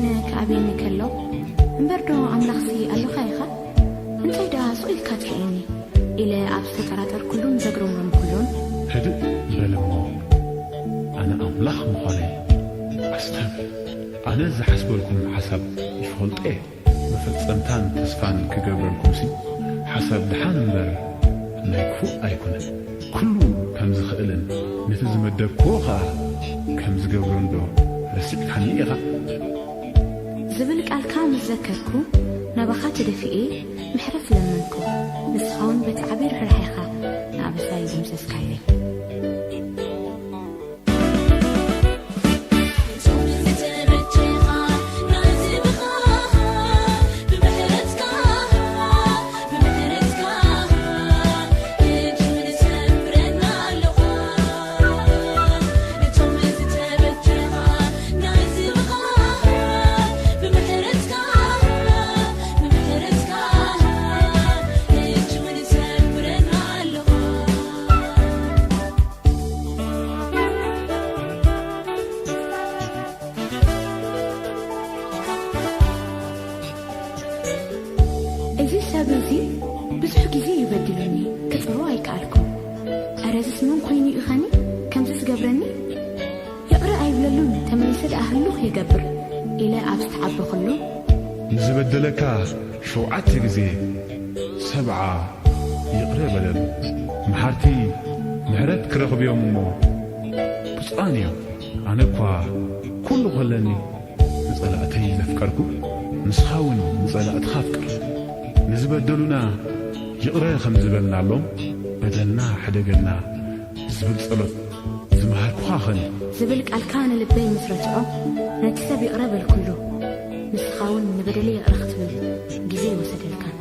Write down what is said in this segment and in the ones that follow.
ነ ክኣብየኒ ከሎ፣ እምበር ዶ ኣምላኽሲ ኣሎኻ ኢኻ? እንታይ ደኣ ስቕ ኢልካ ትርእየኒ? ኢለ ኣብ ዝተጠራጠርኩሉን ዘግረምረምኩሉን። ህድእ በል እሞ፣ ኣነ ኣምላኽ ምዃነይ ኣስተብህል። ኣነ ዝሓስበልኩም ሓሳብ ይፈልጦ እየ። መፈጸምታን ተስፋን ክገብረልኩምሲ፣ ሓሳብ ደሓን እምበር ናይ ክፉእ ኣይኮነን። ኩሉ ከም ዝኽእልን ነቲ ዝመደብክዎ ኸኣ ከም ዝገብሮን ዶ ረሲዕካኒ ኢኻ? ዝብል ቃልካ ምስ ዘከርኩ፣ ናባኻ ተደፊኤ ምሕረት ለመንኩ። ንስኻ እውን በቲ ዓቢ ርሕራሄኻ ንኣበሳይ ደምሰስካየይ። እዚ ሰብ እዚ ብዙሕ ግዜ ይበድለኒ፣ ክጽሮ ኣይከኣልኩን። ኣረ፣ እዚስ መን ኮይኑ ኢኸኒ ከምዚ ዝገብረኒ? ይቕረ ኣይብለሉን፣ ተመሊሰ ደኣ ህሉኽ ይገብር ኢለ ኣብ ዝተዓበኹሉ። ንዝበደለካ ሸውዓተ ግዜ ሰብዓ ይቕረ በለሉ። መሓርቲ ምሕረት ክረኽቡ እዮም እሞ ብፁዓን እዮም። ኣነ እኳ ኩሉ ኸለኒ ንጸላእተይ ዘፍቀርኩ፣ ንስኻ እውን ንጸላእትኻ ኣፍቅር። ንዝበደሉና ይቕረ ከም ዝበልናሎም፣ በደልና ሕደገልና ዝብል ጸሎት ዝመሃርኩኻ ኸን። ዝብል ቃልካ ንልበይ ምስ ረትዖ፣ ነቲ ሰብ ይቕረ በልኩሉ። ንስኻ እውን ንበደለይ ይቕረ ክትብል ግዜ ኣይወሰደልካን።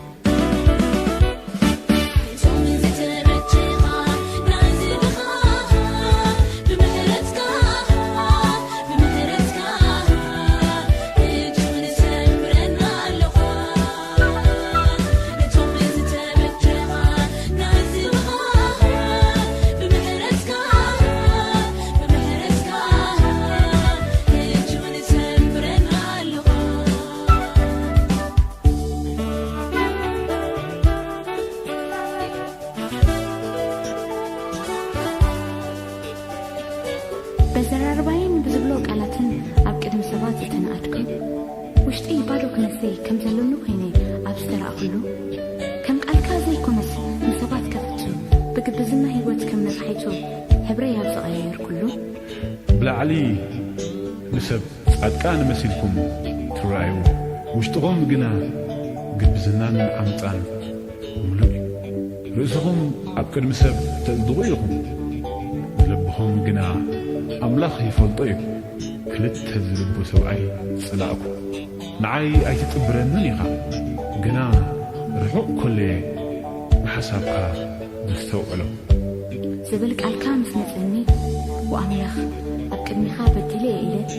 በዘራርባይን ብዝብሎ ቃላትን ኣብ ቅድሚ ሰባት ዝተናኣድኩ፣ ውሽጠይ ባዶ ክመስል ከም ዘሎኒ ኮይነ ኣብ ዝተራእኹሉ፣ ከም ቃልካ ዘይኮነስ ንሰባት ከፍቱ፣ ብግብዝና ህይወት ከም ነፋሒቶ ሕብረይ ኣብ ዝቐያየርኩሉ፣ ብላዕሊ ንሰብ ጻድቃን መሲልኩም ትረኣዩ፣ ውሽጥኹም ግና ግብዝናን ዓመጻን ምሉእ እዩ። ርእስኹም ኣብ ቅድሚ ሰብ ተጽድቑ ኢኹም፣ ንልብኹም ግና ኣምላኽ ይፈልጦ እዩ። ክልተ ዝልቡ ሰብኣይ ጸላእኩ። ንዓይ ኣይትጥብረንን ኢኻ፣ ግና ርሑቕ ኮለየ ንሓሳብካ ዘስተውዕሎ። ዝብል ቃልካ ምስ መጸኒ፣ ወኣምላኽ ኣብ ቅድሚኻ በዲለ እየ ኢለ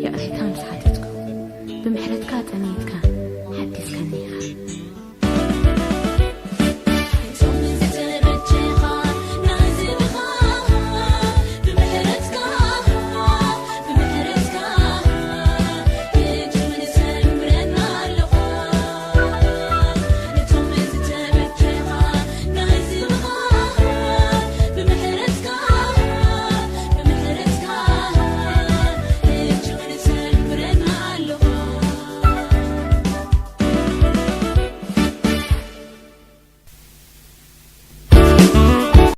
ይቕሬታ ምስ ሓተትኩ፣ ብምሕረትካ ጠምየትካ ሓዲስካኒ ኢኻ።